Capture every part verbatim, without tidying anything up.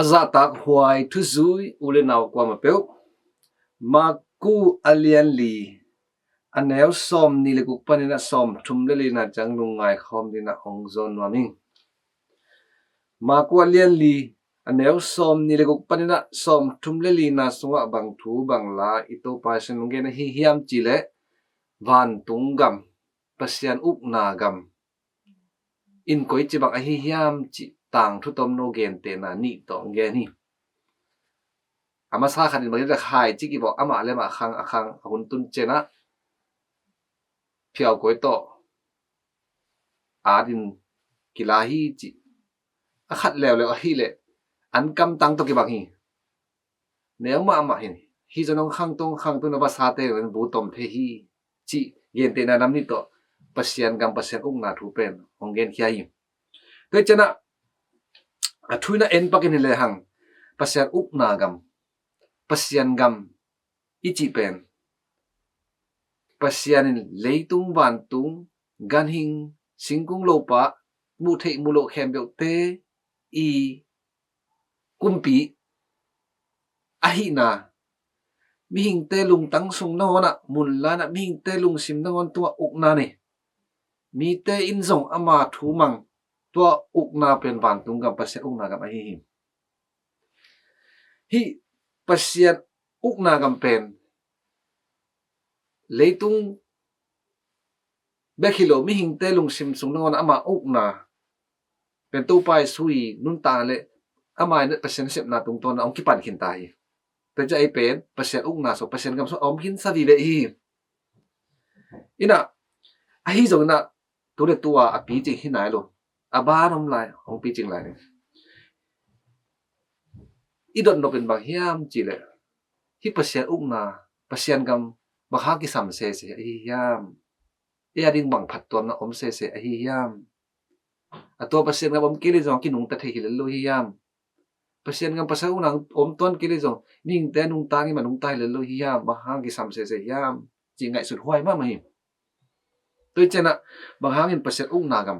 A zahtak huai thuzui u le nau kuamah peuh, Maku a lian li, a neu sawm nih le guk panin a sawm thum le lina ciang lungngai khawm dingin a hong zawn nuam ing. Maku a lian li, a neu sawm nih le guk panin a sawm thum le lina sungah bang thu bang la i Topa Jesu in hong gen ahi hiam cih leh, vantung gam, Pasian ukna gam in koici bang ahi hiam cih tangthu tomno gentehna nih tawh gen hi. A masa khat in bang hiam cih leh khaici kibawh, amah le amah a khang a khang a hun tun ciangin a phiaukoi tawh at in kila hi cih. A khat leuleu ahih leh an kamtang tawh kibang hi. Neu mahmah hi. Hih zong hong khang tung khang tung a vasate in bu tom thei hi cih gentehna nam nih tawh Pasian gam, Pasian ukna thu pen hong genkhia hi. Tua hi ciangin a thu in a en pak in hi lehang, Pasian ukna gam, Pasian gam i cih pen Pasian in leitung vantung, ganhing, singkung lopa, muh theih muh loh khempeuhte i kumpi ahihna, mihingte lungtang sung nangawnah, munlanah mihingte lungsim nangawn tungah ukna nei, mite in zong ama thu mang, tua ukna pen vantung gam, Pasian ukna gam ahi hi. Hih Pasian ukna gam pen leitung bek hi lo, mihingte lungsim sung nangawn ama ukna pen Topa Jesu i nuntakna le ama i Pasian sepna tungtawn a hong kipan khin ta hi. Tua ciang ei pen Pasian ukna sung, Pasian gam sung a om khinsa vive hi. Inah, ahi zongin ah tu le tu-a a picing hi nai lo. A ban om lai, hong picing lai ni. I dotnop in bang hiam cih leh, hih Pasian ukna, Pasian gam bang hang kisam sese ahi hiam? Ei a ding bang phattuamna om sese ahi hiam? A tua Pasian gam om kei leh zong kinungta thei hi lel lo hi hiam? Pasian gam, Pasian ukna om tuan kei leh zong mihingte nungta ngei mah nungta hi lel lo hi hiam? Bang hang kisam sese hiam? Cih ngaihsut huai mahmah hi. Tua hi ciangin ah, bang hangin Pasian ukna gam,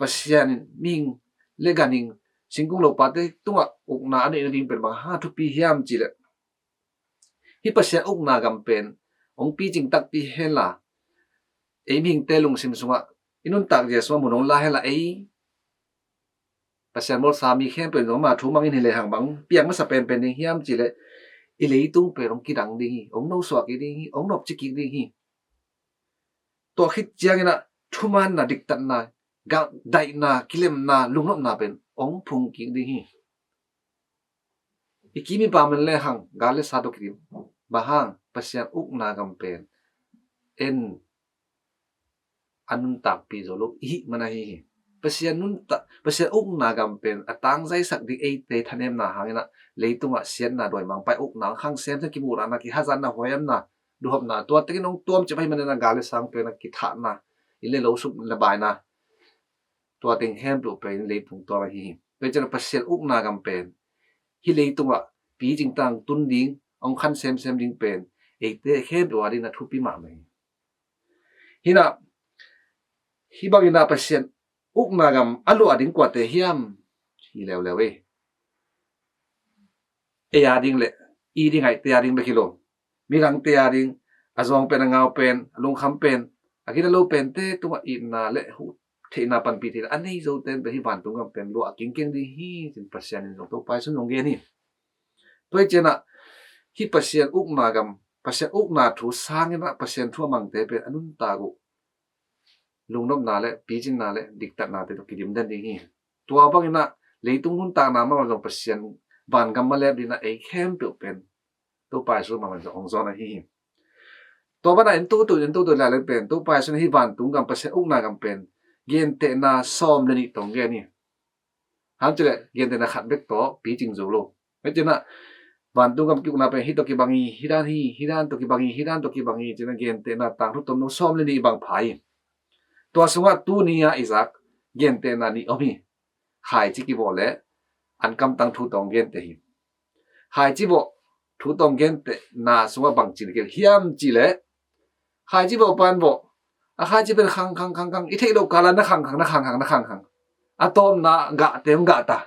Pasian in mihing le ganhing, singkung lopate tungah ukna a neih nading pen bang hang thupi hiam cih leh, hih Pasian ukna gam pen hong picing takpi henla, ei mihingte lungsim sungah i nuntak zia sungah mun hong la henla, ei Pasian bawlsa mi khempeuh in zong ama thu mang in hi lehang bang piang masa penpen ding hiam cih leh, i leitung pen hong kidang ding hi, hong nosuah kik ding hi, hong nopci kik ding hi. Tua khit ciangin ah thumaanna, diktatna, gah daihna, kilemna, lungnopna pen hong phung kik ding hi. I kim i pam en lehang gal le sa tawh kidim. Bang hang? Pasian ukna gam pen en a nuntakpih zo lo i hih man ahi hi. Pasian nuntak, Pasian ukna gam pen a tangzaisak ding eite thanemna hangin ah, leitungah siatna, dawi, mangpai, ukna, khang semsem, kimuhna, kihazatna, huaihamna, duhopna, tua tengin hong tuamcip ahih manin ah gal le sa tawh a kithahna, inn le lo suk le baina, tua teng khempeuh pen leitung tuam ahi hi. Tua hi ciangin Pasian ukna gam pen hih leitungah picing tang tun ding, hong khan semsem ding pen eite khempeuh a dingin a thupi mahmah hi. Hi inah, hih bangin ah Pasian ukna gam a luah ding kuate hiam? Hi leuleu ei. Ei a ding le i ding, ngaihte a ding bek hi lo, midangte a ding, a zuang pen, a ngau pen, a lungkham pen, a gina lo pente tungah itna le huh theihna, panpih theihna a nei zote in pen hih vantung gam pen luah kingkeng ding hi, ci-in Pasian in zong, Topa Jesu in zong gen hi. Tua hi ciangin ah, hih Pasian ukna gam, Pasian ukna thu sangin ah Pasian thu a mangte pen a nuntak uh lungnopna le picinna le diktatnate tawh kidim den ding hi. Tua bangin ah leitung nuntakna mahmah zong Pasian vangam malep dingin ah ei khempeuh pen Topa Jesu mahmah zong hong zawn ahi hi. Tua banah en toto, en toto lai leng pen Topa Jesu in hih vantung gam, Pasian ukna gam pen gentehna sawm le nih tawh hong gen hi. Hang cih leh gentehna khat bek tawh picing zo lo. Hih ciangin ah vantung gam ki-ukna pen hih tawh kibang hi, hih dan hi, hih dan tawh kibang hi, hih dan tawh kibang hi, ci-in ah gentehna tangthu tomno sawm le nih bang pha hi. Tua sungah tuni-a i zak gentehna nih om hi. Khaici kibawh le an kamtang thu tawh hong genteh hi. Khaici bawh thu tawh hong gentehna sungah bangci na kil hiam cih leh, khaici bawh pan bawh, a khaici pen khang khang khang khang, i theih loh kal ah na khang khang, na khang khang, na khang khang. A tawpna gahte hong gah ta.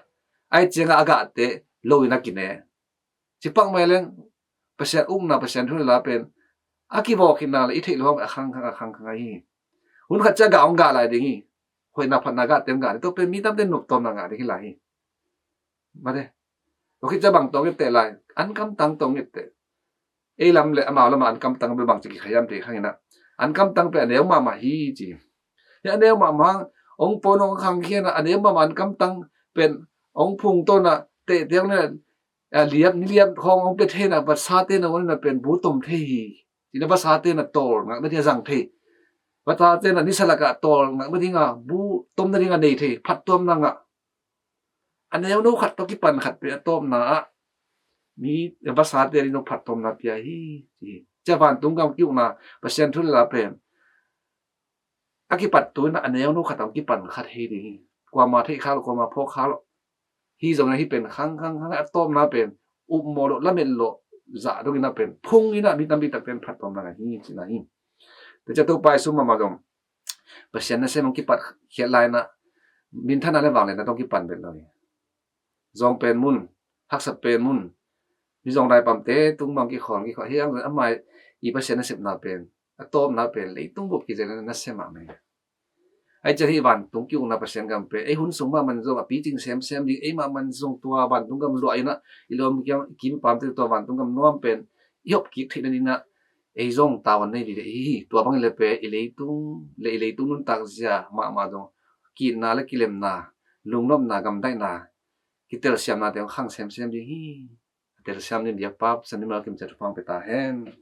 Ai ciangah a gahte lo in a kine. Cipak mai leng Pasian ukna, Pasian thu le la pen a kivawk hinna le i theih lo hang a khangkhang a khangkhang ahi. Hun khat ciah gah hong gah lai ding hi. Hoihna phatna gahte hong gah ding. Tua pen mi tamte noptawmna ngah ding hi lai hi. Mate. Tua khit ciah bang tawng itte lai. An kamtang tawng itte. Ei lam le amau lamah an kamtang bel bang ci kikhaiam te khang inah. An kamtang pen a neu mahmah hi ci. Hi a neu mahmah hong pon hong khangkhia inah a neu mahmah an kamtang pen hong phungtawn ah tehte hong inah a liap ni liap khawng hong pia thei inah vasate na wan inah pen bu tom thei hi. Ci inah vasate na tawl ngakna ding a zang thei. Vasate na nisa lakah tawl ngakna ding a bu tomna ding a nei thei phattuamna ngah. A neuno khat tawh kipan khat pen a tawpna ah mi vasate ding tawh phattuamna pia hi. Ci hi. Cia vantung gam ki-ukna Pasian thu le la pen a kipat tu inah a neuno khat tawh kipan khat hi ding hi. Kuama theih khak lo, kuama phawk khak lo. Hi zong inah hi pen khangkhang khang a tawpna pen upmawh lo, lamet lo zah dong inah pen phung inah mi tampi takte in phattuamna ngah hi cihna hi. Tua cia Topa Jesu mahmah zong Pasian nasem hong kipat khiat lai inah minthanna le vangliatna tawh kipan bet lo hi. Zawng pen mun, haksa pen mun, mi zawng daipamte tung bang kikhawl kikhawl hi ang amah i Pasian nasepna pen a tawpna pen leitung bup kizel nasem ah mei. Ai cian hi vantung ki-ukna Pasian gam pen ei hun sung mahmah zong a picing semsem ding, ei mahmah zong tua vantung gam luah inah i lawm kiam i kim pamte tua vantung gam nuam pen i hop kik theihna ding inah ei zong tavuan nei ding hi. Tua bangin le pen i leitung le i leitung nuntak zia mahmah zong kitna le kilemna, lungnopna, gamdaihna, kitelsiamnate hong khang semsem ding hi. A telsiam ding biak Pasian in mal kimciat thupha hong pia ta hen.